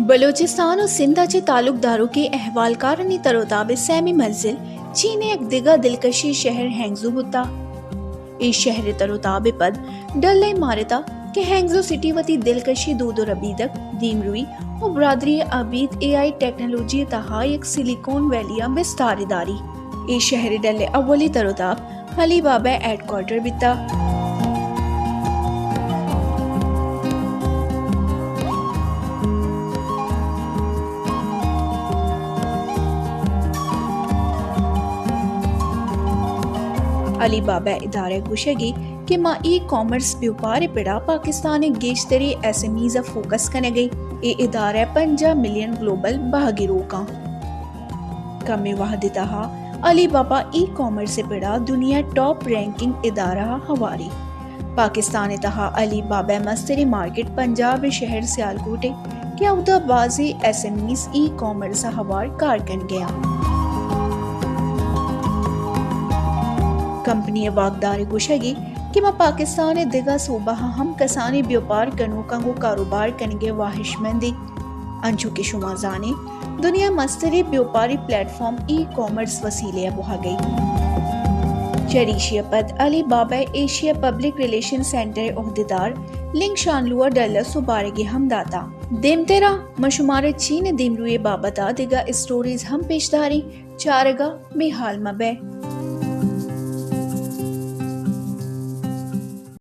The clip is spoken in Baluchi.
بلوچستان و سندھ ء چہ تعلق داروکیں احوالکارانی تروتاب ء سیمی منزل چین ء یک دگہ دلکشیں شہر ہینگزو بوتا۔ اے شہر ء تروتاب ء پد ڈل ء مارتا کہ ہینگزو سٹی وتی دلکشیں دود و ربیدگ، دیمروی و برادری ء ابید اے آئی ٹیکنالوجی ء تہا یک سلیکون ویلی ء بستار ء داری۔ اے شہر ء ڈل ء اولی تروتاب علی بابا ء ہیڈ کوارٹر بیتا۔ علی بابا ء ادارہ گوشگی کہ ما ای کامرس بیوپار ء پڑا پاکستان ء گیشتریں ایس ایم ایز ء فوکس کنگ ء ایں۔ اے ادارہ پنجاہ ملین گلوبل بہگیروکاں۔ کمیں وہد ء تہا علی بابا ای کامرس ء پڑا دنیا ء ٹاپ رینکنگ ادارہ ء ہواری۔ پاکستان ء تہا علی بابا ء مستریں مارکیٹ پنجاب ء شہر سیالکوٹ ء کہ اودا بازیں S M Es e commerce ء ہوار کار کنگ ء آں۔ کمپنی ء واکدار ء گوشگی کہ ما پاکستان ء دگہ صوبہ ء ہم کسانیں بیوپار کنوکاں گوں کاروبار کنگ ء واہشمندیں۔ انچو کہ شما زانیں، دنیا ء مستریں بیوپاری پلیٹ فارم ای کامرس وسیلے ء بوہگ ء۔ چریشی ء پد علی بابا ء ایشیا پبلک ریلیشن سینٹر ء عہدیدار لنگ شانلو ء ڈل ء سبارگے ہم داتا۔ دیمتر ء ما شمارا چین ء دیمروئی ء بابت ء دگہ اسٹوریز ہم پیش داریں، چارگ ء بے حال مہ بئے۔